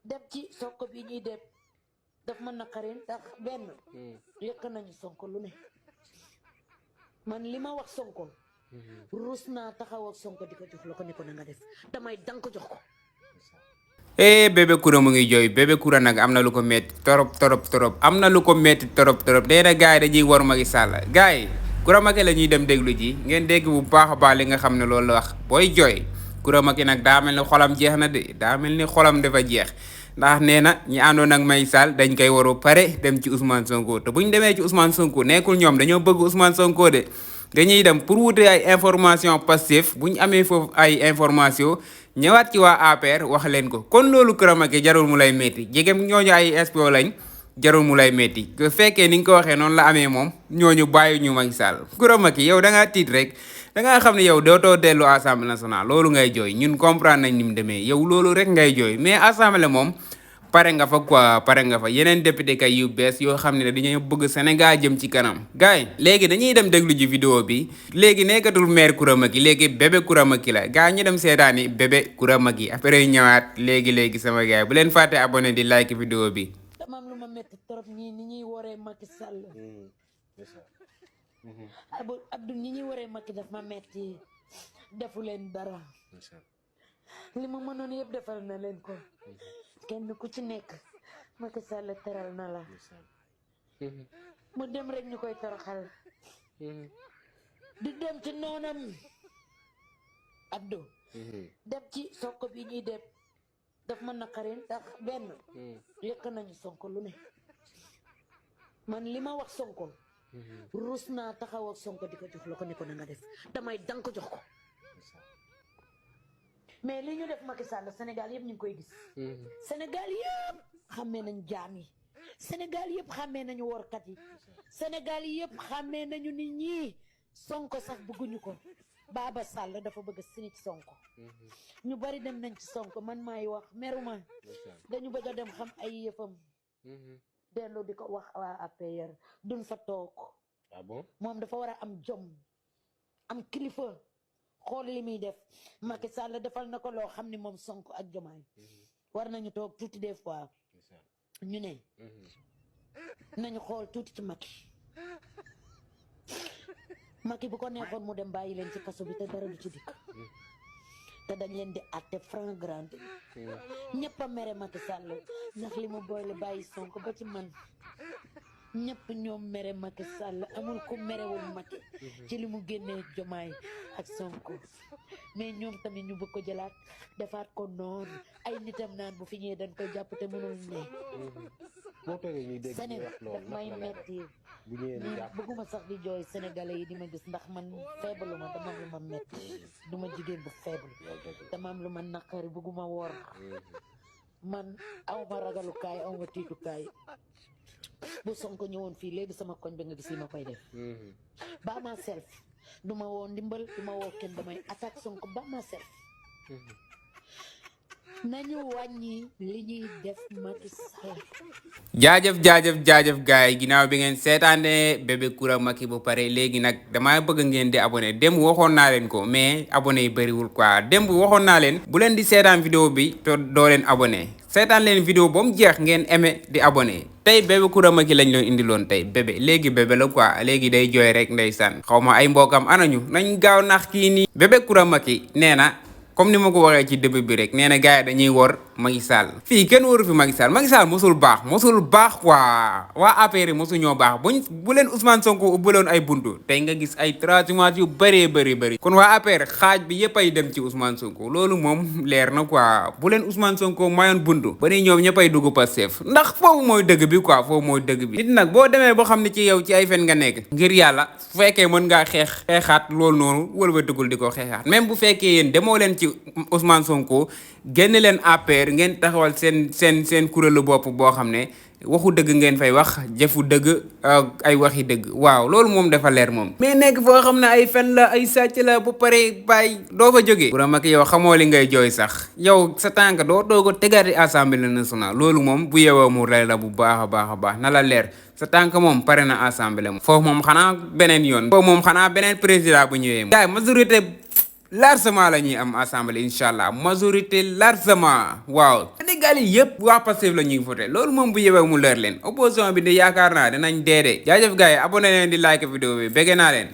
dem ci Sonko bi ñuy dem daf ma naqari ndax benn yëkk nañu Sonko lu ne man li ma wax Sonko ruus naa taxaw ak Sonko di ko jox la ko ne ko na nga def damay dank jox ko. Bébé Coura mu ngi jooy Bébé Coura nag am na lu ko metti torop am na lu ko metti torop nee na gars yi dañuy war Macky Sall gars yi Coura Macky la ñuy dem déglu ji ngeen dégg bu baax a baax li nga xam ne loolu la wax booy jooy Coura Macky nag daa mel ni xolam jeex na de daa mel ni xolam dafa jeex ndax nee na ñi àndoon ak Macky Sall dañ koy waru pare dem ci Ousmane Sonko te bu ñu demee ci Ousmane Sonko nekkul ñoom dañoo bëgg Ousmane Sonko de dañuy dem pour wute ay information Pastef bu ñu amee foofu ay information ñëwaat ci waa APR wax leen ko kon loolu Coura Macky jarul mu lay métti jegem ñooñu ay espo lañ jarul mu lay métti que fekkee ni nga ko waxee noonu la amee moom ñooñu bàyyi ñu Macky Sall Coura Macky yow da ngaa tiit rek da ngaa xam ne yow dootoo dellu assemblée nationale loolu ngay jooy ñun comprendre nañ ni mu demee yow loolu rek ngay jooy mais assemblée moom pare nga fa quoi pare nga fa yeneen député kay yu bees yoo xam ne dañoo bëgg Sénégal jëm ci kanam gars yi léegi dañuy dem déglu ji vidéo bi léegi nekkatul maire Coura Macky léegi bébé Coura Macky la gars ñu dem seetaani bébé Coura Macky après ñëwaat léegi sama gars yi bu leen fàtte abonné di like vidéo bi. dama am lu ma métti trop ñii ni ñuy waree Macky Sall Abdou ñi ñuy waree Macky daf ma métti defu leen dara li ma mënoon yëpp defal na leen ko. kenn ku ci nekk Macky Sall teral na la mu dem rek ñu koy toroxal di dem ci noonam Abdou dem ci Sonko bi ñuy dem daf ma naqari ndax benn yëkk nañu Sonko lu ne man li ma wax Sonko ruus naa taxaw ak Sonko di ko jox la ko ne ko na nga def damay dank jox ko mais li ñu def Macky Sall Sénégal yëpp ñu ngi koy gis Sénégal yëpp xàmmee nañu jaam yi Sénégal yëpp xàmmee nañu workat yi Sénégal yëpp xàmmee nañu nit ñi Sonko sax bëgguñu ko Baba Sall dafa bëgg sini ci Sonko ñu bari dem nañ ci Sonko man maay wax meruma dañu bëgg a dem xam ay yëfam dellu di ko wax waa APR duñ fa toog moom dafa war a am jom am kilifa xool li muy def Macky Sall defal na ko loo xam ni moom Sonko ak Diomaye war nañu toog tuuti des fois ñu ne nañu xool tuuti ci Macky bu ko neexoon mu dem bàyyi leen ci kaso bi te dara du ci dikk te dañ leen di àtte franc grande ñëpp a mere Macky Sall ndax li mu boole bàyyi Sonko ba ci man ñëpp ñoom mere Macky Sall amul ku merewul Macky ci li mu génnee Diomaye ak Sonko mais ñoom tamit ñu bëgg ko jëlaat defaat ko noonu ay nitam naan bu fi ñëwee dañ koy jàpp te mënul ne Sénégal daf may metti bëgguma sax di jooy sénégalais yi di ma gis ndax man faible ma dama am lu ma metti du ma jigéen bu faible dama am lu ma naqari bëgguma wor man aw ma ragalukaay aw ma tiitukaay bu Sonko ñëwoon fii léegi sama koñ ba nga gis li ma koy def ba ma self du ma woo ndimbal du ma woo kenn damay attaque Sonko ba ma self nañu wàññi li ñuy def Macky Sall. jaajëf gars yi ginnaaw bi ngeen seetaanee bébé Coura Macky bu pare léegi nag damaa bëgg ngeen di abonné démb waxoon naa leen ko mais abonné yi bëriwul quoi démb waxoon naa leen bu leen di seetaan vidéo bi te doo leen abonné seetaan leen vidéo ba mu jeex ngeen aimé di abonné tey bébé Coura Macky lañ leen indiloon tey bébé léegi bébé la quoi léegi day jooy rek ndeysaan xaw ma ay mbokam anañu nañ gaaw nax kii nii bébé Coura Macky nee na comme ni ma ko waxee ci début bi rek nee na gars yi dañuy wor Macky Sall fii kenn waru fi Macky Sall mosul baax quoi waa APR mosu ñoo baax bu leen Ousmane Sonko ubbiloon ay buntu tey nga gis ay transhumance yu bëri kon waa APR xaaj bi yëpp ay dem ci Ousmane Sonko loolu moom leer na quoi bu leen Ousmane Sonko mayoon buntu ba ni ñoom ñëpp ay dugg Pastef ndax foofu mooy dëgg bi quoi foofu mooy dëgg bi nit nag boo demee boo xam ne ci yow ci ay fen nga nekk ngir yàlla su fekkee mën ngaa xeexaat loolu noonu wëlbatigul di ko xeexaat même bu fekkee yéen demoo leen ci Ousmane Sonko génn leen APR ngeen taxawal seen kuréelu bopp boo xam ne waxu dëgg ngeen fay wax jëfu dëgg ay waxi dëgg waaw loolu moom dafa leer moom mais nekk foo xam ne ay fen la ay sàcc la bu pare bàyyi doo fa jógee Coura Macky yow xamoo li ngay jooy sax yow sa tànk doo ko tegaati assemblée nationale loolu moom bu yewoo mu rey la bu baax a baax na la leer sa tànk moom pare na assemblée moom foofu moom xanaa beneen yoon foofu moom xanaa beneen président bu ñëwee gars yi majorité largement la ñuy am assemblée incha allah majorité largement waaw Sénégal yi yëpp waa Pastef la ñuy voté loolu moom bu yebee mu leer leen opposition bi de yaakaar naa dinañ deede jaajëf gars yi abonné leen di like vidéo bi bëgg naa leen